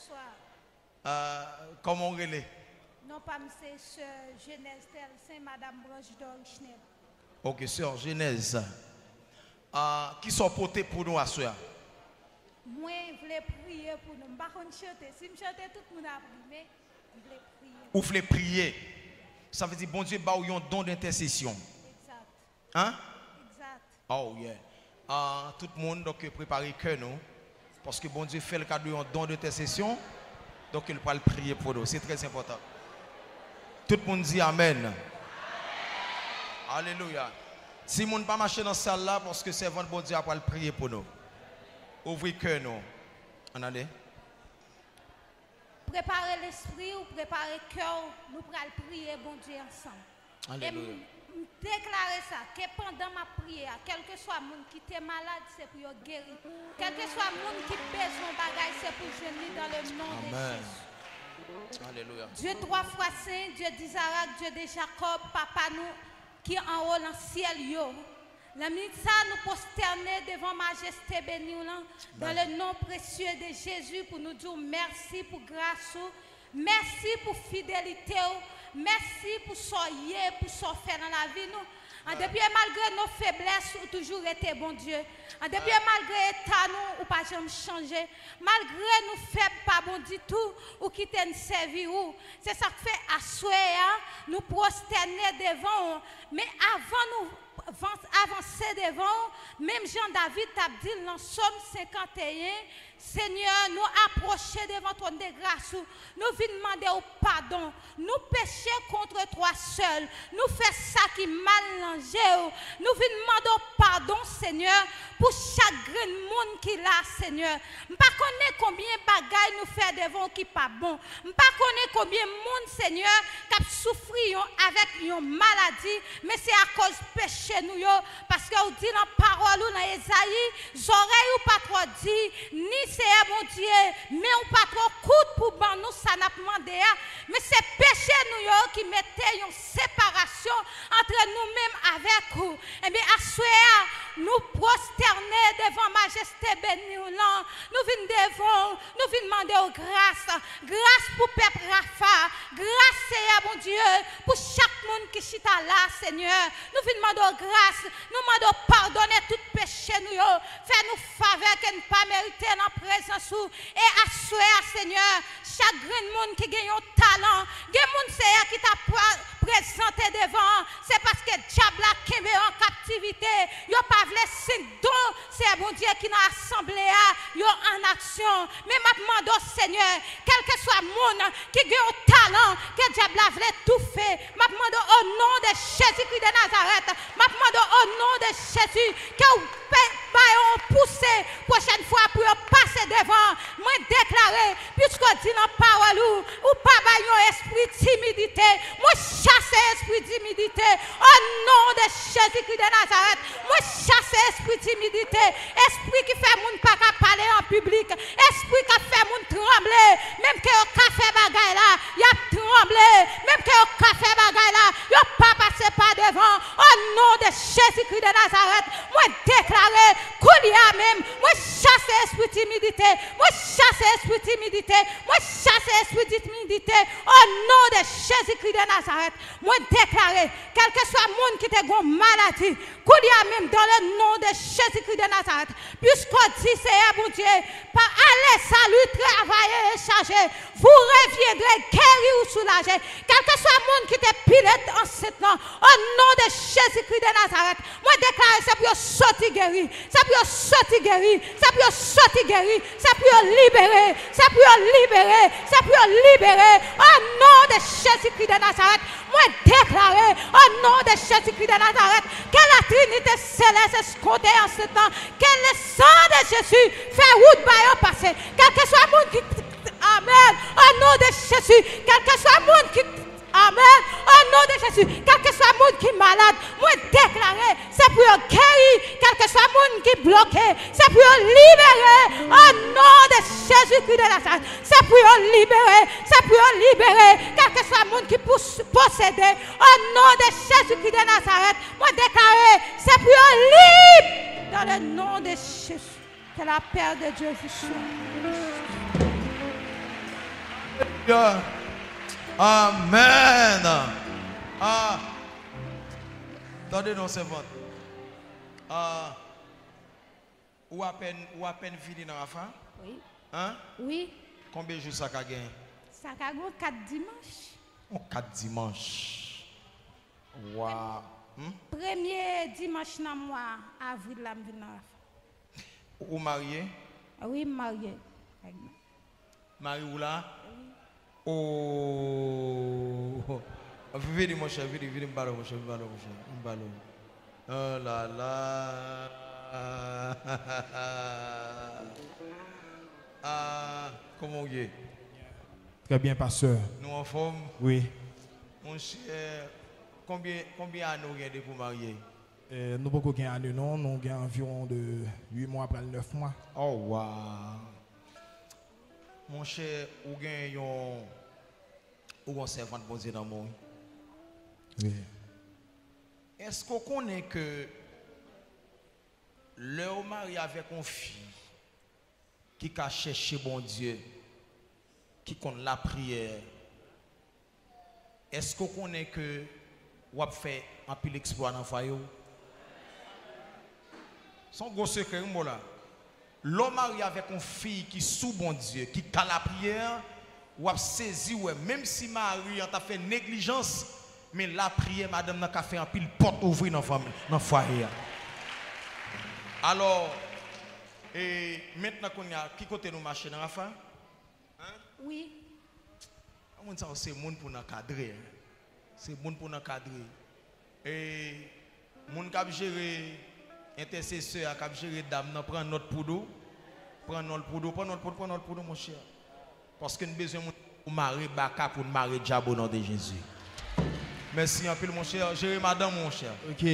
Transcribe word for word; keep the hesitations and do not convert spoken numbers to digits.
Bonswa. Ah, kòman w rele? Non pa m se Sè Genèse Telsen, Madanm Branche Dorichnel. Ok, Sè Genèse. Ah, kisa w pote pou nou aswè a? Mwen vle priye pou nou. M pa konn chante. Si m chante, tout moun ap ri, men m vle priye. Ou vle priye? Sa vle di Bondye ba w yon don dentèsesyon. Egzat. Hein? Egzat. Oh, yeah. Ah, tout moun, donk, prepare kè nou. Paske Bondye fè l kado yon don dentèsesyon. Donk, l pral priye pou nou. Se trè enpòtan. Tout moun di amèn. Alelouya. Timoun pa mache nan sal la, paske sèvant Bondye a pral priye pou nou. Ouvri kè nou. Ann ale. Prepare lespri w, prepare kè w, nou pral priye Bondye ansanm. Alelouya. E m, m deklare sa, ke pandan m ap priye a, kèlkeswa moun ki te malad, se pou yo geri. Kèlkeswa moun ki bezwen bagay, se pou jwenn li dans le nom de Jésus. Amèn. Alelouya. Dieu trois fois saint, Dieu d'Isaac, Dieu de Jacob, Papa nou ki anwo nan syèl yo. Nan minit sa, nou pwostène devan majeste beni w lan, dans le nom précieux de Jésus, pou nou di w mèsi pou gras ou, mèsi pou fidelite w, mèsi pou sa w ye, pou sa w fè nan lavi nou. An depi e malgre nos faiblesses, ou toujou rete Bondye. An depi e malgre eta nou, ou pa janm chanje. Malgre nou fèb pa bon ditou, ou kite n sèvi ou. Se sa k fè aswè a, nou pwostène devan w. Men avan nou van-, avanse devan w, menm jan David t ap di l nan Sòm senkanteyen, Senyè, nou apwoche devan twòn de gras ou, nou vin mande w padon. Nou peche contre toi seul, nou fè sa ki mal nan je w. Nou vin mande w padon, Senyè, pou chak grenn moun ki la, Senyè. M pa konnen konbyen bagay nou fè devan w ki pa bon. M pa konnen konbyen moun, Senyè, k ap soufri yon, avèk yon maladi, men se akoz peche nou yo, paske w di nan pawòl ou nan Ezayi, zòrèy ou pa twò di, ni Seyè Bondye, men w pa twò kout pou ban nou sa n ap mande a, men se peche nou yo ki mete yon separasyon antre nou menm avèk ou. Ebyen, aswè a, nou pwostène devan majeste beni w lan, nou vin devan w, nou vin mande w gras, gras pou pèp Rafa, gras, Seyè Bondye, pou chak moun ki chita la, Senyè. Nou vin mande w gras, nou mande w padone tout peche nou yo, fè nou favè ke n pa merite nan prezans ou. E aswè a, Senyè, chak grenn moun ki gen yon talan, gen moun, Seyè, ki ta pre-, prezante devan, se paske dyab la kenbe yo an kaptivite, yo pa vle senk don, Seyè Bondye, ki nan asanble a, yo an aksyon. Men m ap mande w, Senyè, kèlkeswa moun ki gen yon talan ke dyab la vle toufe, m ap mande w, o non de Jezikri de Nazarèt, m ap mande w, o non de Jezi, ke w pe-, ba yo yon pouse pwochèn fwa pou yo pase devan. Mwen deklare, piske w di nan pawòl ou, ou pa bay yon espri timidite. Mwen chase espri timidite. O non de Jezikri de Nazarèt, mwen chase espri timidite, espri ki fè moun pa ka pale an piblik, espri k ap fè moun tranble, menm ke yo ka fè bagay la, y ap tranble, menm ke yo ka fè bagay la, yo pa pase pa devan. O non de Jezikri de Nazarèt, mwen deklare, kounye a menm, mwen chase espri timidite, mwen chase espri timidite, mwen chase espri timidite, o non de Jezikri de Nazarèt. Mwen deklare, kèlkeswa moun ki te gon maladi, kounye a menm, dans le nom de Jésus-Christ de Nazareth, piske w di, Seyè Bondye, pa ale salu, travaye e chaje, vous reviendrez guéri ou soulaje. Kèlkeswa moun ki te pile ansent lan, o non de Jezikri de Nazarèt, mwen deklare se pou yo soti geri, se pou yo soti geri, se pou yo soti geri, se pou yo libere, se pou yo libere, se pou yo libere. O non de Jezikri de Nazarèt, mwen deklare, o non de Jezikri de Nazarèt, ke la Trinite Selès eskonte ansent lan, ke le san de Jezi fè wout ba yo pase. Kèlkeswa moun ki, amèn, o non de Jezi, kèlkeswa moun ki Amèn. O non de Jezi, kèlkeswa moun ki malad, mwen deklare, se pou yo geri. Kèlkeswa moun ki bloke, se pou yo libere. O non de Jezikri de Nazarèt, se pou yo libere. Se pou yo libere. Kèlkeswa moun ki pous-, posede, o non de Jezikri de Nazarèt, mwen deklare, se pou yo lib. Dans le nom de Jésus, que la paix de Dieu vous soit. Alelouya. Amèn. Ah, tande non, sèvant. Ah, ou apèn, ou apèn vini nan Rafa? Wi. Hein? Wi. Konbyen jou sa ka gen? Sa ka gen kat dimanch. On kat dimanch. Wa. Hmm? Premye dimanch nan mwa avril la, m vin nan Rafa. Ou marye? Wi, m marye. Mari w la? Oh. Vini, monchè, vini, vini, m pale w, monchè, m pale w, monchè, m pale w. Oh la la. Ah, kòman w ye? Très bien, pasteur. Nou anfòm? Wi. Monchè, konbyen, konbyen ane w gen depi w marye? Eh, nou poko gen ane non, nou gen anviwon de uit mwa pral nèf mwa. Oh, wow. Monchè, ou gen yon, ou yon sèvant Bondye nan men w, wi. Wi. Èske w konnen ke lè w marye avèk yon fi ki ka chèche Bondye, ki konn lapriyè, èske w konnen ke w ap fè anpil eksplwa nan fwaye w? Se yon gwo sekrè wi m ba w la. Lè w marye avèk yon fi ki sou Bondye, ki ka lapriyè, w ap sezi wè, menm si mari an ta fè neglijans, men lapriyè madanm nan ka fè anpil pòt ouvri nan fanmi, nan fwaye a. Alò, e mentnan kounye a, ki kote nou mache nan Rafa? Hein? Wi. Moun sa yo se moun pou n ankadre, hein. Se moun pou n ankadre. E moun k ap jere, entèsesè a k ap jere dam nan, pran nòt pou do. Pran nòt pou do, pran nòt pou do, pran nòt pou do, monchè. Paske n bezwen moun pou mare baka, pou n mare dyab o non de Jezi. Mèsi anpil, monchè. Jere madanm ou, monchè. Ok.